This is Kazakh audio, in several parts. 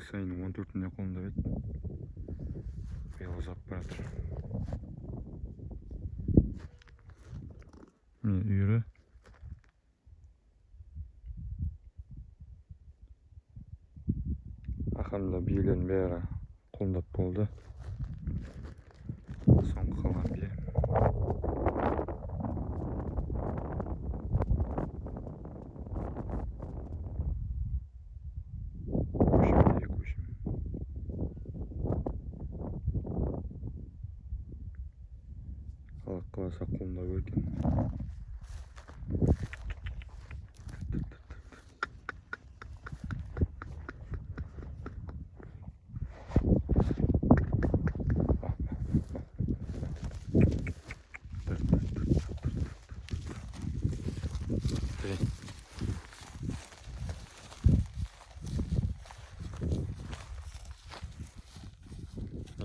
Август айының 14-інде құлындап еді. Биыл ұзап бара жатыр. Міне үйірі. Ақырында биелердің бәрі құлындап болды. Соңғы қалған бие. Көшім бие, көшім. Алла қаласа құлындау екен.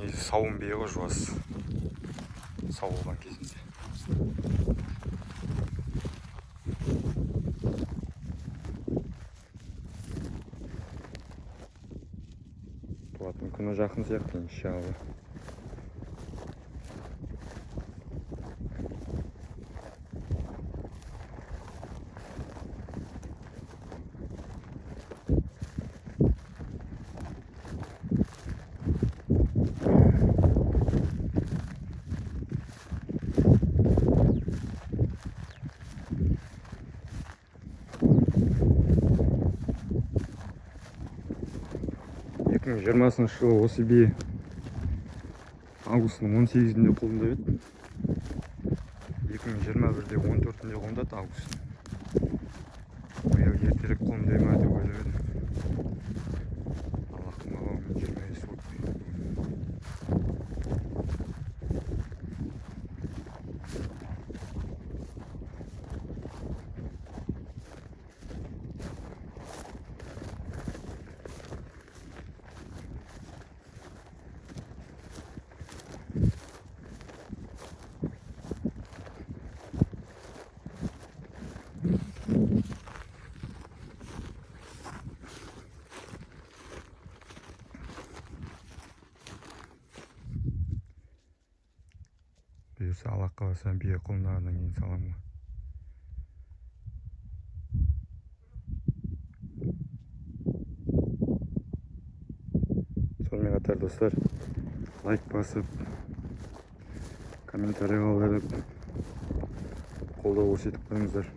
Негізі сауын бие ғой, жуас. Сау болған кезінде. Туатын күні жақын сияқты, иншалла. 2020 жылы осы бие августтың 18-інде құлындап еді. 2021-де 14-інде құлындады августтың. Биыл ертерек құлындай ма деп ойлап едім. Аллахтың қалауымен 25 болды. Бұйырса, Алла қаласа, бие құлындағаннан кейін саламын ғой. Сонымен қатар, достар, лайк басып, комментарий қалдырып, қолдау көрсетіп қойыңыздар.